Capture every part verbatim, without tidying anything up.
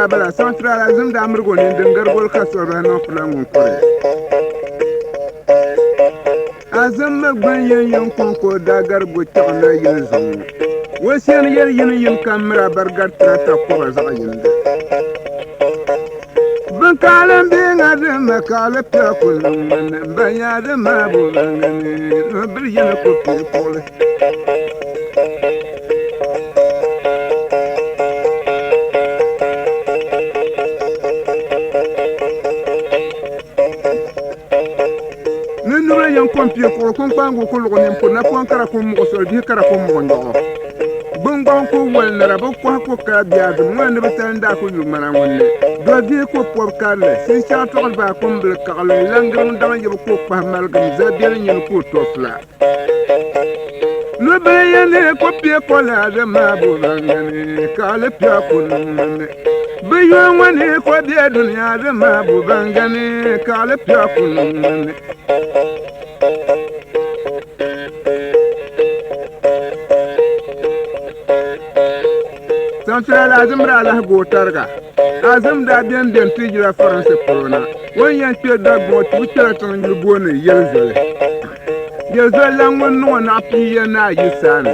Bala Central Azim da mirgo ni dingari gol ka sora no fula ŋun kore. Azim mi gbin yin yin konko da gari go chagna yin zung. Wasiyan yel yin yin kamera bargar trata ko ba zaga yin de. Bin kalan bi ŋa de ma kala pia kulun mene, ba ya de ma bu bangane, no bir yana ko pi kole. Ni nura yan kon pie koro kon kpangu ko logo ni mpur na kon kara kon mogo soro di kara kon mogo ndogo. Gbungbang ko wal nara bo kwa ko ka bia dum ŋa ni batan da ko yu mara ŋun ni. Do di ko pop kale si cha to ba kon bil kale langrum dang yeb ko pa malgam za bia ni ko tofla. Nubele yene ko pie ko la de ma bu bangane, kale pia kunumane. Be yo ŋwane ko bie dunia de ma bu bangane, kale pia kunumane. Central Azim ra la go targa. Azim da bian bian ti jira France corona. Wan yan kpe da gbo ti kira tan yul bone yel zole. Yel zole la ŋun no na pi ya na yi sane.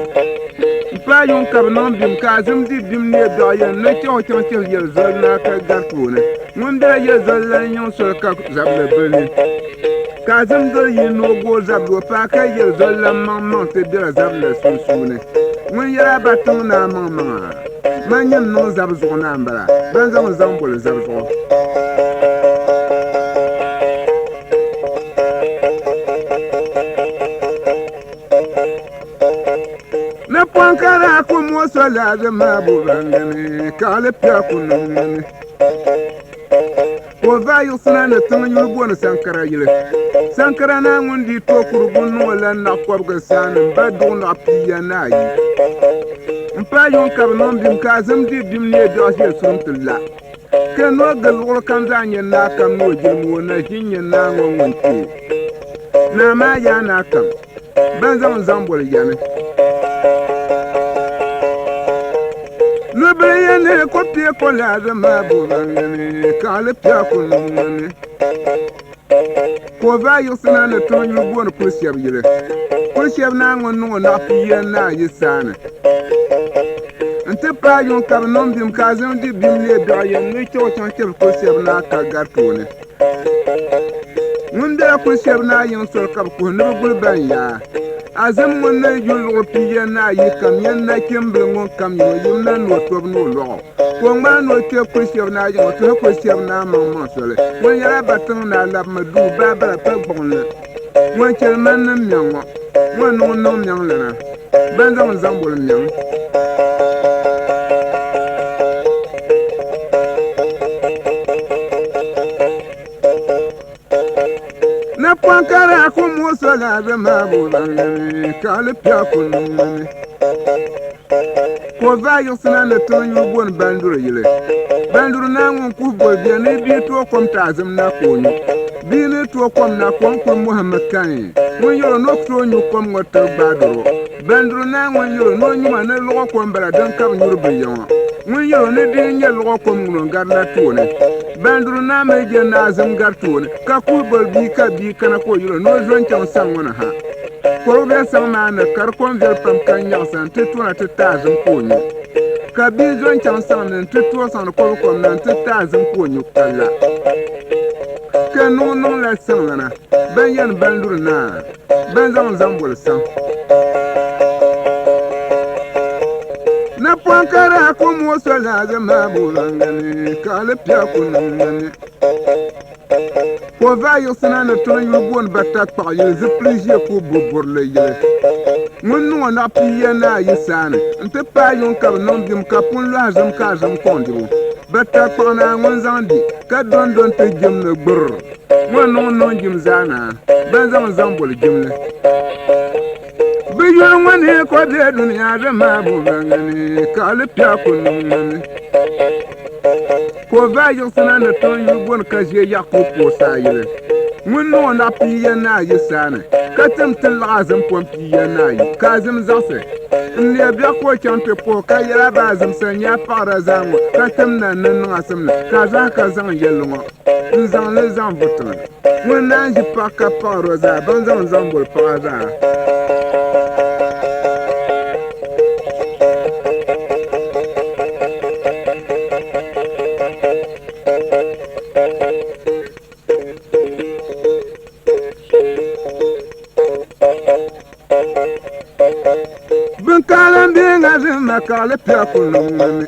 Mpa yun kab non bim ka Azim di bim ne da yan ne cho cho cho yel zole na ka gar tune. Ŋun bia yel zole la yon sol ka zable bene. Ka Azim zole yi no go zable pa ka yel zole la mang mang te bia zable sun sune. Ŋun yera ba tong na mang mang a. Ma nyam no zab zuɣu na m bala, ban zaŋ zaŋ boli zab zuɣu. Na pɔnkara ku muso la de ma bu bangani, kale pia ku nungani. Ko va yiɣisina ni tiŋ yuli boni Sankara yili. Sankara na ŋun di to kuri gun niŋ o la naɣ kɔbiga sani, m ba duɣi naɣ pia na yi. M pa yuŋ ka bi niŋ bim ka Azim di bim ni e biɛɣu ʒiɛ surum ti la. Ka noo gili luɣili kam zaa nyɛ naa kam ni o jilimi o na ʒi nyɛ naa ŋɔ ŋun kpe. Naa maa yaa naa kam. Ban zaŋ zaŋ boli yani. Nubili yɛn ni ko pie ko laadi maa bo ban gani, kaɣali pia ko niŋ ŋani. Ko va yiɣisina ni tiŋ yuli booni kuli shɛbi yili. Kuli shɛbi naa ŋun niŋ o naɣ pia naa yi saani. N ti paai yuŋ ka bi niŋ bim ka Azim di bim leei biɛɣu yɛn ni chɛ o chaŋ chɛbi kuli shɛbi naa ka gari tooni. Ŋun bela kuli shɛbi naa yiŋ soli ka bi kuhi ni bi guli ban yaa. Azim ŋun ni yuli luɣili pia naa yi kam yɛn nachimbili ŋun kam yino yim na ni o tobu ni o lɔɣu. Ka o ŋmaai ni o kpe kuli shɛbi naa yiŋ o tuhi kuli shɛbi naa maŋmaŋ soli. Ŋun yɛla ba tiŋ naa labimi duu baa bala pa gbuɣinli. Ŋun chɛli mani niŋ mɛŋ ŋɔ. Ŋun niŋ niŋ mɛŋ lana. Ban zaŋ zaŋ boli mɛŋ. Napɔn kara ku muso la bɛ maa bo ban gani, kaɣali pia ku niŋ ŋani. Ka o va yiɣisina ni tiŋ yuli booni Banduri yili. Banduri naa ŋun kuhi boli bia ni bia tooi kom ti Azim na ka o nyu. Bia ni tooi kom na kom kuli Muhammad Kani. Ŋun yɛl o ni o ku tooi nyu kom ŋɔ tiri gbaadoro. Banduri naa ŋun yɛl o ni o nyuma ni luɣu kom bala din ka bi nyuri binyaŋɔ. Ŋun yɛl o ni di n-nyɛ luɣu kom ŋun o gari la tooni. Banduri naa mi je ni Azim gari tooni. Ka kuhi boli bia ka bia kana ka o yɛl o ni o zo n-chaŋ saŋ ŋɔ ni ha. Kɔbiga bɛ saŋ maa ni ka di kom viɛli pam ka nyaɣisi n ti tona ti ti Azim ka o nyu. Ka bia zo n-chaŋ saŋ ni n ti tooi saŋdi kɔbiga kom na n ti ti Azim ka o nyu ka la. Ka niŋ niŋ la saŋ lana, ban yɛn Banduri naa, ban zaŋ zaŋ boli saŋ. Napɔn kara ku muso la bɛ maa bo ban gani, kaɣali pia ku niŋ ŋani. Ka o va yiɣisina ni tiŋ yuli booni Batakpaɣu yili zipili ʒiɛ ka o bo borili yili. Ŋun niŋ o naɣ pia naa yi saani n ti paai yuŋ ka bi niŋ bim ka pun lɔhi Azim ka Azim kɔŋ dibu. Batakpaɣu naa ŋun zaŋ di ka dondo n ti jim ni gbir. Ŋɔ niŋ niŋ jim zaa naa ban zaŋ zaŋ boli jimli. Bi yuli ŋɔ ni ka o be dunia di maa bo ban gani, kaɣali pia ku niŋ ŋani. Ka o va yiɣisina ni tiŋ yuli booni ka ʒiɛ yaɣi ka o pooi saa yili. Ŋun niŋ o naɣ pia yɛn naa yi saani, ka tim ti laɣazim pɔn pia yɛn naa yi, ka azim zaɣisi. N leei biɛɣu ka o chaŋ kpe puhi, ka yɛl a ba azim sa nya paɣara zaa ŋɔ, ka tim na n ni niŋ asim ni, ka a zaa ka zaŋ yɛlli ŋɔ n zaŋ li zaŋ vu tiŋa. Ŋun naan ʒi paɣa ka paɣari o zaa, ban zaŋ zaŋ boli paɣa zaa. Bin kaɣali m-be ŋa zim ma kaɣali piɛɣu ku niŋ ma mi.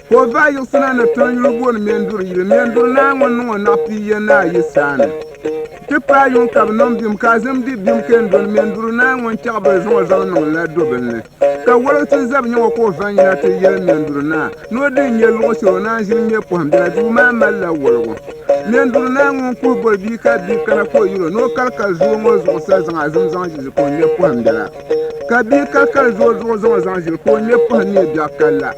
Ka o vaai yiɣisina ni tiŋ yuli boni Mɛnduri yili, Mɛnduri naa ŋun niŋ o naɣ pia yɛn naa yi saani. Ti paai yuŋ ka bɛ niŋ bim, ka azim di bim kɛn dɔni Mɛnduri naa ŋun chaɣi bɛ zaŋ o zaŋ niŋ la dobili ni. Ka woligi ti zabi nyɛ o ka o van yina ti yɛli Mɛnduri naa ni o di n-nyɛ luɣu shɛli o naan ʒini ŋmɛ pɔhim biɛla, duu maa malila woligu. Mɛnduri naa ŋun kuhi boli bia ka bia kana ka o yiri o ni o kali kali zuɣu ŋɔ zuɣu sa zaŋ azim zaŋ ʒili ka o ŋmɛ pɔhim biɛla. Ka bia kali kali zuɣu zuɣu zaŋ o zaŋ ʒili ka o ŋmɛ pɔhim ni biɛɣu kali la.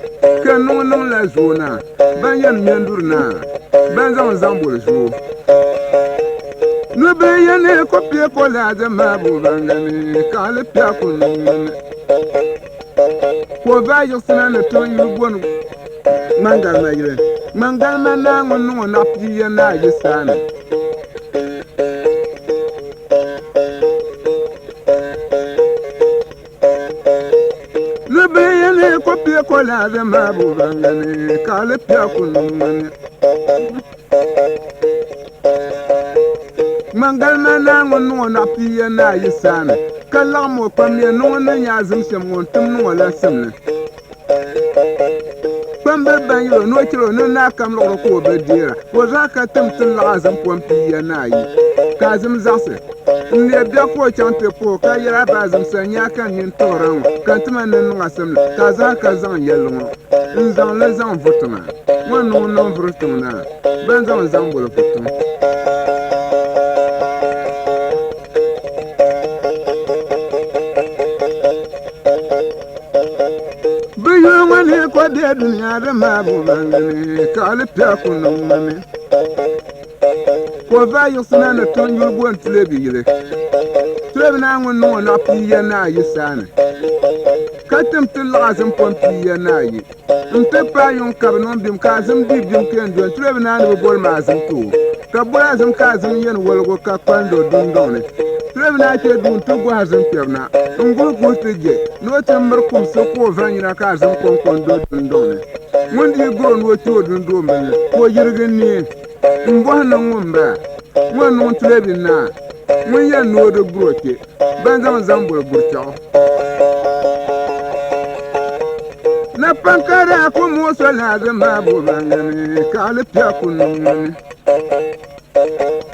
Ka n niŋ niŋ la zuɣu naa, ban yɛn Mɛnduri naa, ban zaŋ zaŋ boli zuɣu. Nubili yɛn ni ko pie ko laadi maa bu ban gani, ka ali pia ku niŋ ŋmani. Ka o vaai yiɣisina ni tiŋ yuli boni Ŋmangalima yili. Ŋmangalima naa ŋun niŋ o naɣ pia yɛn naa yi saani. Nubili yɛn ni ko pie ko laadi maa bu ban gani, ka ali pia ku niŋ ŋmani. Ŋmangalima naa ŋun niŋ o naɣ pia yɛn naa yi saani, ka laɣim o kpam yɛn ni ŋun ni nyɛ azim shɛm ŋun tim niŋ o la simli. Kpambili ban yɛl o ni o chɛl o ni naa kam liɣiri ka o bi deera, ka o zaa ka tim ti laɣ azim pɔn pia yɛn naa yi, ka azim zaɣisi. N leei biɛɣu ka o chaŋ kpe puhi, ka yɛl a ba azim sa nya ka n nyin tiɣiri ŋɔ, ka n ti ma ni niŋ asimli, ka a zaa ka zaŋ yɛlli ŋɔ n zaŋ li zaŋ vu tiŋa. Ŋɔ niŋ niŋ vuri tiŋ naa, ban zaŋ zaŋ boli vu tiŋ. Bɛ yuli ŋɔ ni ko bɛ dunia di maa bu ban gani, ka ali pia ku niŋ ŋmani. Ka o vaai yiɣisina ni tiŋ yuli boni Tulebi yili. Tulebi naa ŋun niŋ o naɣ pia yɛn naa yi saani, ka tim ti laɣazim pɔn pia yɛn naa yi. N ti paai yuŋ ka bɛ niŋ bim, ka azim di bim kɛn dɔni Tulebi naa ni bɛ boli ma azim ti o. Ka boli azim ka azim yɛn woligu ka kpalindi o dundɔŋ ni. Tulebi naa kpe duu n ti gɔhi azim kpɛbu na. N guhi guhi ti je ni o ti miri kumsi ka o van yina ka azim kɔŋko n do dundɔŋ ni. Ŋun dii guri o ni o kpe o dundɔŋ bini ka o yirigi n ni. M bɔhi ni ŋun m-bala, ŋun niŋ Tulebi naa, ŋun yɛn ni o di guri o kpe, ban zaŋ zaŋ boli guri chaɣu. Napɔŋ ka daa ku mooi so laadi maa bu ban gani, ka ali pia ku niŋ ŋmani.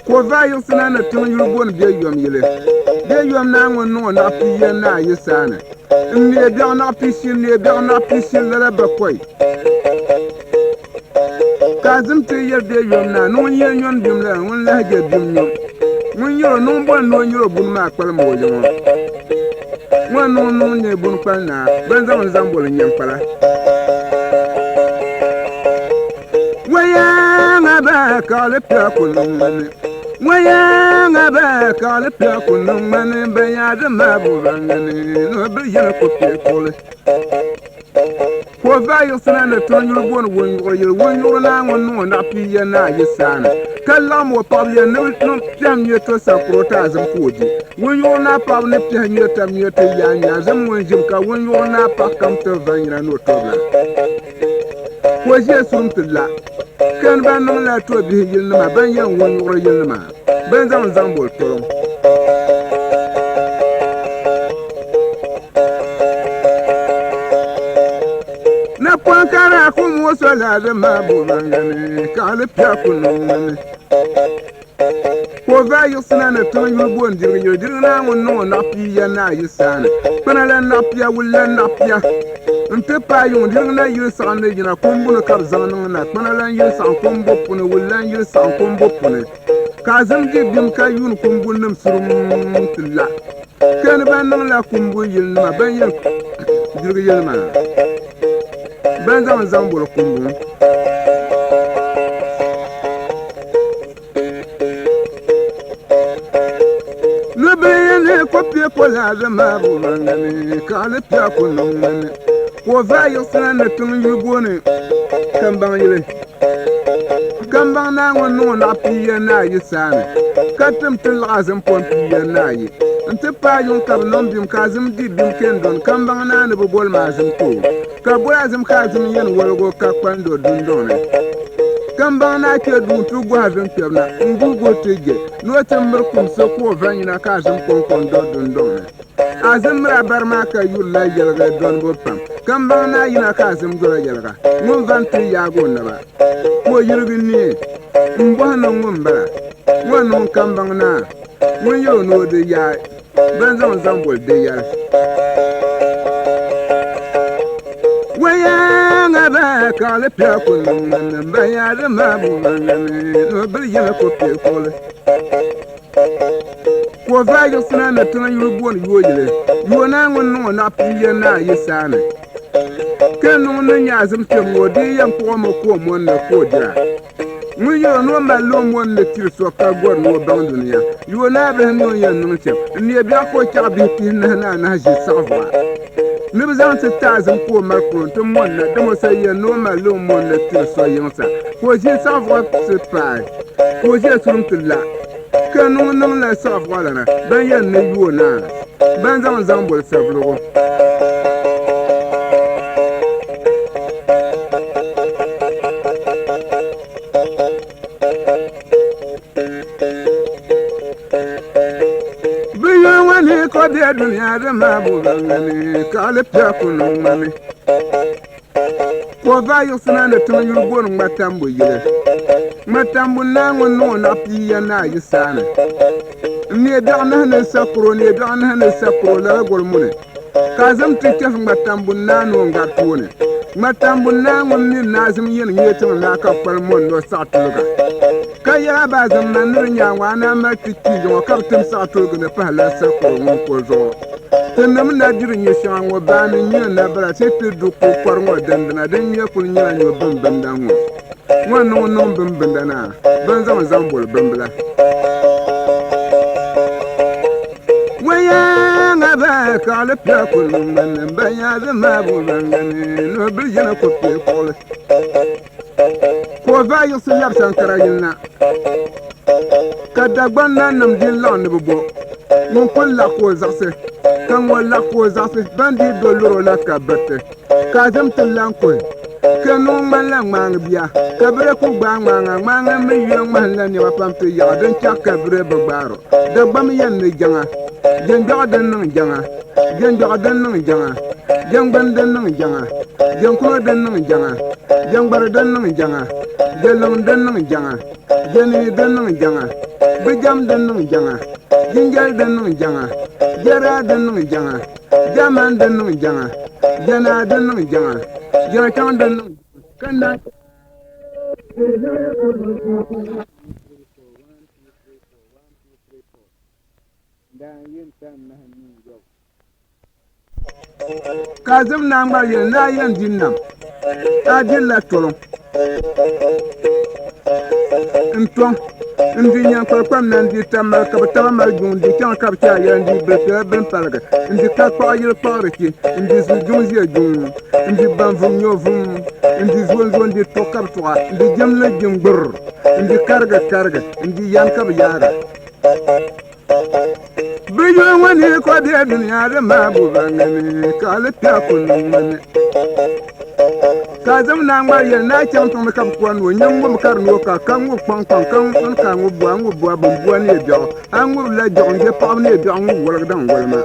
Ka o vaai yiɣisina ni tiŋ yuli boni Bɛ yom yili. Bɛ yom naa ŋun niŋ o naɣ pia yɛn naa yi saani. N leei biɛɣu naɣ pia shili, n leei biɛɣu naɣ pia shili lala bakɔi. Ka azim ti yɛli Bɛ yom naa ni ŋun yɛn nyɔn bim la, ŋun lahi je bim nyɔm. Ŋun yɛl o niŋ bɔni ni o yɛl o buni maa kpalim o yiŋɔ. Ŋɔ niŋ niŋ ni buni kpali naa, ban zaŋ n zaŋ boli nyɛm kpala. Waya ŋa ba kaɣali pia ku niŋ ŋmani. Waya ŋa ba kaɣali pia ku niŋ ŋmani, ban yaa di maa bu ban gani, ni bi yɛn ku kpe kuɣili. Ka o vaai yiɣisina ni tiŋ yuli boni Wunyuɣuri yili, Wunyuɣuri naa ŋun niŋ o naɣ pia yɛn naa yi saani, ka laɣim o paɣaba yɛn ni bɛ niŋ piɛhim nyɛ to sakuro ti azim ka o di. Wunyuɣuri naa paɣaba ni piɛhi nyɛ tam nyɛ ti yaa nyɛ azim ŋun ʒim, ka Wunyuɣuri naa paɣa kam ti van yina ni o tɔbila. Ka o ʒiya surum ti la. Kani ban niŋ la to bihi yilinima, ban yɛn Wunyuɣuri yilinima, ban zaŋ zaŋ boli tɔliŋ. Napɔŋ ka daa ku mooi so laadi maa bu ban gani, kaɣali pia ku niŋ ŋmani. Ka o vaai yiɣisina ni tiŋ yuli boni Dirigi yili, Dirigi naa ŋun niŋ o naɣ pia yɛn naa yi saani. Kpana la naɣ pia, wuli la naɣ pia. N ti paai yuŋ Dirigi na yili saɣindi yina kumbu ni ka bɛ zaŋ niŋ na. Kpana la n yili saɣim kumbu puni, wuli la n yili saɣim kumbu puni. Ka azim di bim ka yuuni kumbu nim surum ti la. Kani ban niŋ la kumbu yilinima, ban yɛn Dirigi yili maa, ban zaŋ zaŋ boli kumbu. Ko laɣazim abu bangani, kaɣali pia ko niŋ ŋmani. Ko va yiɣisina ni tiŋ yuli booni Kambaŋ yili. Kambaŋ naa ŋun niŋ o naɣ pia ni ayi saani, ka tim ti laɣazim pɔn pia ni ayi. N ti paai yuŋ ka bɛ niŋ bim, ka azim di bim kendon. Kambaŋ naa ni bɛ boli ma azim too, ka boli azim ka azim yɛn woligi o ka kpani do dundɔŋ ni. Kambaŋ naa kpe duŋ ti gɔhi azim kpɛbu na, n guhi o ti je ni o ti miri kumsi ka o va nyina ka azim kɔŋko do dundɔŋ ni. Azim miri a bari maa ka yurila yɛligi dɔnibu pam. Kambaŋ naa yina ka azim doli yɛliga, ŋun van ti yaagi o naba. Ka o yirigi ni, m bɔhi ni ŋun bala. Ŋɔ niŋ Kambaŋ naa ŋun yɛl o ni o di yaai, ban zaŋ zaŋ boli di yɛli. Waya ŋa ba kaɣali pia ko niŋ ŋmani, n ba yaadi maa bu ma ŋmani, ni o bili yina ko pie koli. Ka o va yiɣisina ni tiŋa yuli booni Yoo yili. Yoo naa ŋun niŋ o naɣ pia ni ayi saani, ka niŋ ni nyɛ azim kpɛm ŋɔ di yɛn kpuɣi o mi ka o mɔni ka o dira. Ŋun yɛl o ni o mali o mɔni ni tiri so ka gɔri ni o baŋ dunia. Yoo naa bihi ni o yɛn niŋ shɛm. N neei biɛɣu ka o chaɣi bihi pihi nahi ni anahi ʒi saɣivuɣa. Ni bɛ zaŋ ti ti azim ka o mali kuro n ti mɔni na, dama o sa yɛn ni o mali o mɔni ni tiri so yiŋsa. Ka o ʒi saɣivuɣa ti paai, ka o ʒi a sulim ti la. Ka niŋ niŋ la saɣivuɣa lana, ban yɛn ni Yoo naa, ban zaŋ zaŋ boli Sabuligu. Bɛ yoo ŋɔ ni ka o be dunia di maa bu bangani, kaɣali pia ko niŋ ŋmani. Ka o va yiɣisina ni tiŋ yuli booni Ŋmatambu yili. Ŋmatambu naa ŋun niŋ o naɣ pia ni ayi saani. N neei biɛɣu nahi ni sakuro, n neei biɛɣu nahi ni sakuro lala goli muni. Ka azim ti kpɛhi Ŋmatambu naa ni o n gari tooni. Ŋmatambu naa ŋun mini ni azim yini nyɛ tiŋ naa ka kpali mɔni ni o saɣi tuliga. Ka yɛli a ba azim ma ni di nyaanŋɔ a na mali ti kpii yiŋɔ ka bɛ tim saɣi tuligi ni pahi lala sakuro ŋun kuli zuɣu. Ti nim na diri nyɛ shɛŋa ŋɔ, baa ni nyina na bala, ti ti du ko kɔri ŋɔ dindina, din nyɛ kuli nyɛla nyɔ bimbinda ŋɔ. Ŋɔ niŋ niŋ bimbinda naa, ban zaŋ zaŋ boli bimbila. Waya ŋa ba kaɣali pia ko niŋ ŋmani, ban yaadi maa bu bangani, ni o bili yina ko pie kɔɣili. Ka o va yiɣisi labi Sankara yili na. Ka Dagbaŋ nanim dii laɣim ni bɛ bo ŋun pun laɣi ka o zaɣisi, ka ŋun laɣi ka o zaɣisi, ban dii do loro la ka biriti. Ka azim ti lan kuhi, ka nuu ŋmanila ŋmaangi bia, ka biri ku gbaai ŋmaanga. Ŋmaangi mini yuli ŋmahinla nɛma pam ti yaɣa din chɛ ka biri bi gbaari o. Dagbaŋ yɛn ni jaŋa, jɛngbɛɣu din niŋ jaŋa, jɛngbɛɣu din niŋ jaŋa, jɛngbuni din niŋ jaŋa, jɛnkuna din niŋ jaŋa, jɛngbari din niŋ jaŋa, jɛliŋ din niŋ jaŋa, jɛnii din niŋ jaŋa, bijam din niŋ jaŋa, jinjɛli din niŋ jaŋa, jɛra din niŋ jaŋa, jaman din niŋ jaŋa, jɛnaa din niŋ jaŋa, jɛnakyaŋ din niŋ jaŋa. Ka na Ka azim naa ŋmari yɛli ni a yɛn di nam, a dila toloŋ. N toŋ, n di nyankpali kpam na, n di tam mali ka bɛ taba mali juŋ, n di chaŋ ka bɛ chɛ a yɛla, n di bili piɛla bini paligi, n di ka kpaɣa yili kpaɣiri chi, n di zu juŋ ʒiya juŋ, n di banvum nyɔ vum, n di zuonzuo, n di tuɣ ka bɛ tuɣa, n di jimli jim gbir, n di karigi karigi, n di yan ka bɛ yaaga. Bɛ yuli ŋɔ ni ka o be dunia di maa bu bangani, ka ali kpɛ a ku niŋ ŋmani. Ka azim naa ŋmari yɛli ni a chaŋ tiŋ ni ka bɛ kɔni o, nyɛ ŋub kari ni o ka, ka ŋub kpaŋ kpaŋ, ka ŋub kpaŋ, ka ŋub bua, ŋub bua, bin bua ni e biɛɣu. A ŋub la biɛɣu, n je paɣaba ni e biɛɣu, ŋub woligi daŋ wolima.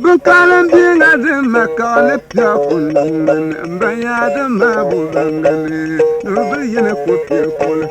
Bin kaɣili n bihi ŋa di ma kaɣili piɛɣu n niŋ ŋmani, n ban yaa di ma bu bangani, ni bi yini ku piɛ kuli.